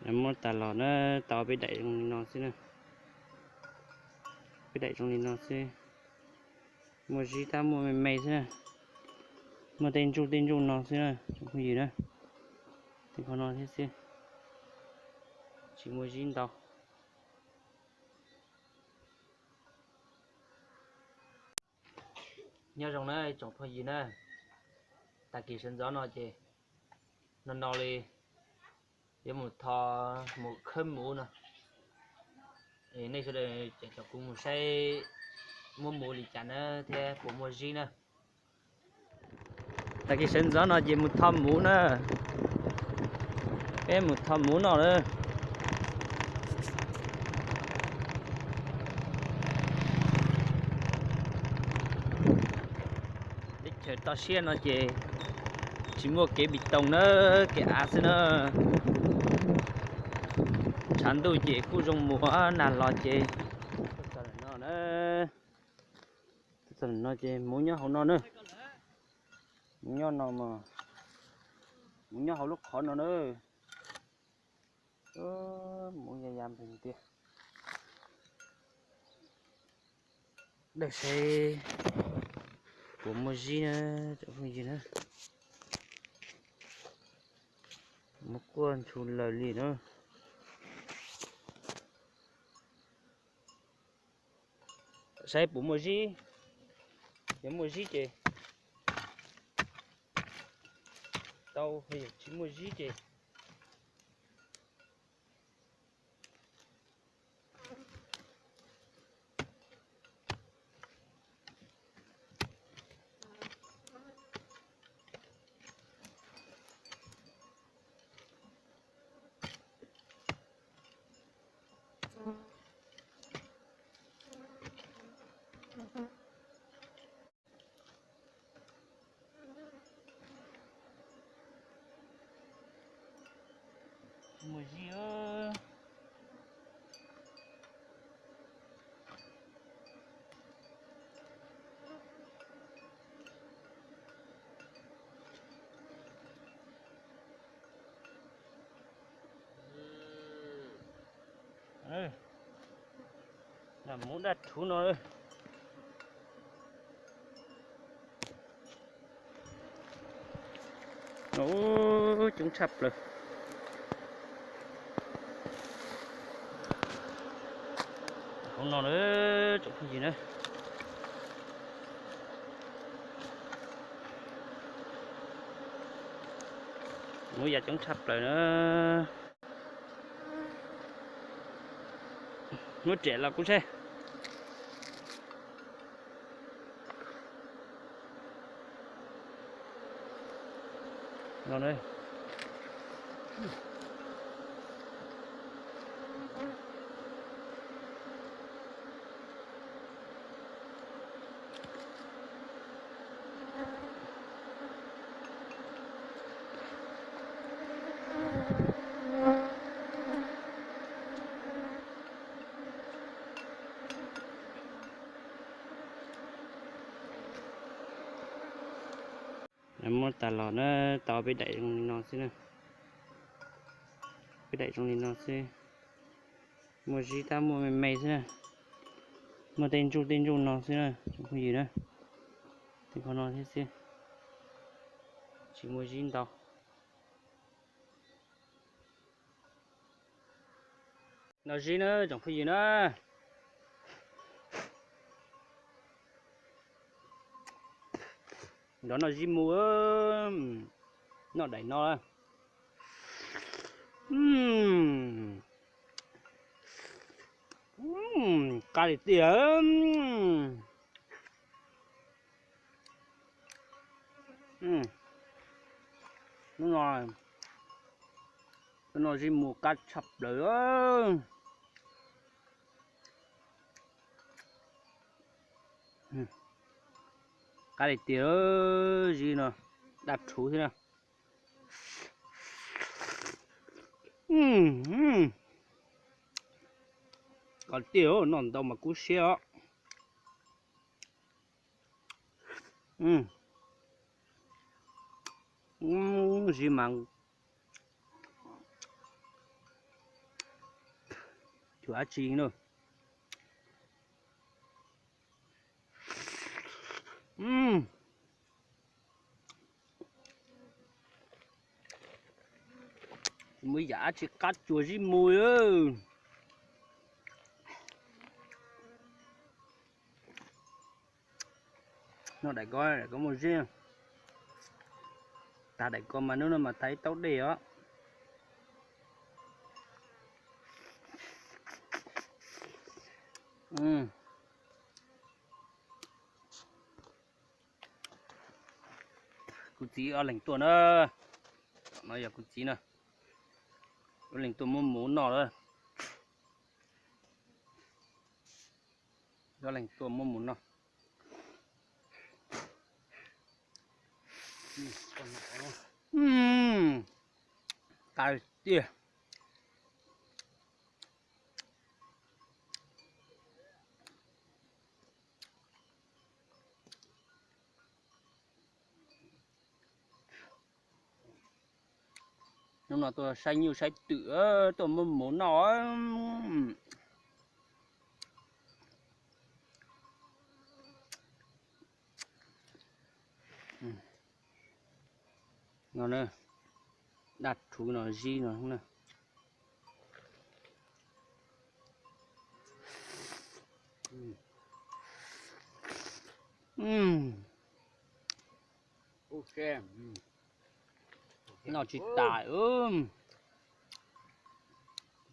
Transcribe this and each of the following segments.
Muab tas los na, tau peb daim zoo li no xwb na. Peb daim zoo li no xwb. Muaj zib tab muaj me me xwb na. Muaj tej ntsuj tej ntsuj no xwb na tsoom phooj ywg na. Tej qhov no thiab xwb, tsis muaj zib ntau. Nyob zoo na tsoom phooj ywg na, tag kis sawv ntxov no ces no no li yuav mus tho, mus khawb muv no. Nej sawv daws ces coj kuv mus saib muab muv li cas na thiab puas muaj zib na. Tag kis sawv ntxov no ces mus tho muv na. Peb mus tho muv no na. Teb chaws toj siab no ces tsis muaj kev pis toos na, kev av xwb na. Tshav ntuj ces kuj zoo mus, nag los ces no na. Txog no ces muv nyob hauv no na. Muv nyob no mas, muv nyob hauv lub qhov no na. Muv ya ya npeg tiag. Dawm saib puas muaj zib na tsoom phooj ywg na. Muv quaj ntshu lawm li na. Saib puas muaj zib, yog muaj zib ces tau, yog tsis muaj zib ces Muaj zib. Muv dab rhuv no. Coob tshaj plaws. Hauv no na, tsoom phooj ywg na. Muv ya coob tshaj plaws na. Muab riam los kuv saib. Muab tas los na, tau peb daim zoo li no xwb na. Peb daim zoo li no xwb. Muaj zib tab muaj me me xwb na. Muaj tej ntsuj tej ntsuj no xwb na tsoom phooj ywg na. Tej qhov no thiab xwb, tsis muaj zib ntau. Noj zib na tsoom phooj ywg na. Nrog noj zib mus, noj daim no. Qab li tiag. Hnub no, hnub no zib mus qab tshaj plaws. Qab li tiag, zib no dab rhuv thiab na. Qab tiag, noj ntau mas kub siab os. Zib mas, Tus dab tsi na. Muaj yam dab tsi qab tsuas zib mu. Noj daim ko, daim ko muaj zeb. Tag daim ko mas hnub no mas tag ib taub dej os. Kuv txiv ob leeg tuaj na. No yog kuv txiv na. Ob leeg tuaj muab mus noj lawm. Ob leeg tuaj muab mus noj. Qab tiag. Hnub no tuaj saib nyuj saib twm, tuaj muab mus noj. No, daj rhuv no zib no na. Noj tsis tas,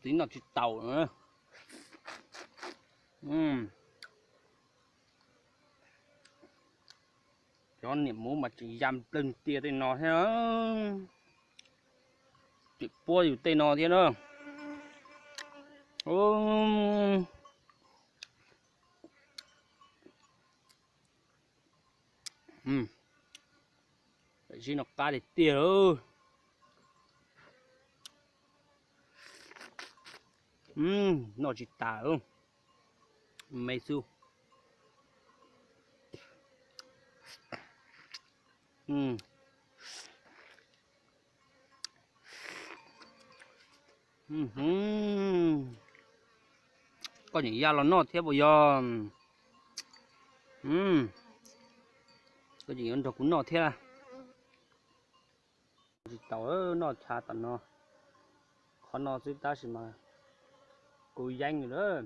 txiv noj tsis taus. Cov niam muv mas tseem ya nplawg tias tej no thiab, tseem puab yus tej no thiab na. Zib no qab tiag tiag lauj. Noj tsis tas, me xwb. Koj tseem ya los noj thiab puas yog? Koj tseem yuav nrog kuv noj thiab. Tsis tau noj tshav tom no, qhov no xwb tab sis mas kuv yeeb lawm.